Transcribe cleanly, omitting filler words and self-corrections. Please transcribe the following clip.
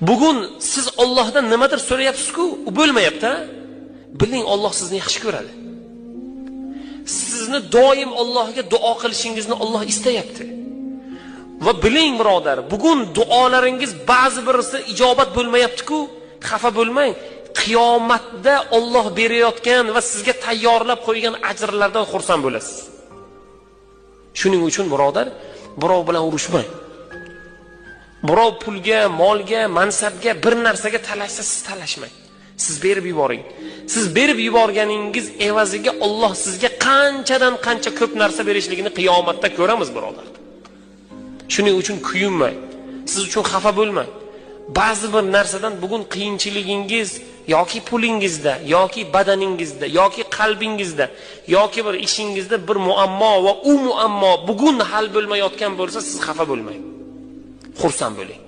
Bugun siz Allohdan nimadir so'rayapsiz-ku, u bo'lmayapti-a? Biling, Alloh sizni yaxshi ko'radi. Sizni doim Allohga duo qilishingizni Alloh istayapti. Va biling birodar, bugun duolaringiz ba'zi birisi ijobat bo'lmayapti-ku, xafa bo'lmang. Qiyomatda Alloh berayotgan va sizga tayyorlab qo'ygan ajrlardan xursand bo'lasiz. Shuning uchun birodar, birov bilan urushmang. Birov pulga, molga, mansabga, bir narsaga talashsa, siz talashmang. Siz berib yuboring. Siz berib yuborganingiz evaziga Alloh sizga qanchadan qancha ko'p narsa berishligini qiyomatda ko'ramiz birodar. Shuning uchun kuyinmang. Siz uchun xafa bo'lmang. Ba'zi bir narsadan bugun qiyinchiligingiz yoki pulingizda, yoki badaningizda, yoki qalbingizda, yoki bir ishingizda bir muammo va u muammo bugun hal bo'lmayotgan bo'lsa, siz xafa bo'lmang. Xursand bo'ling.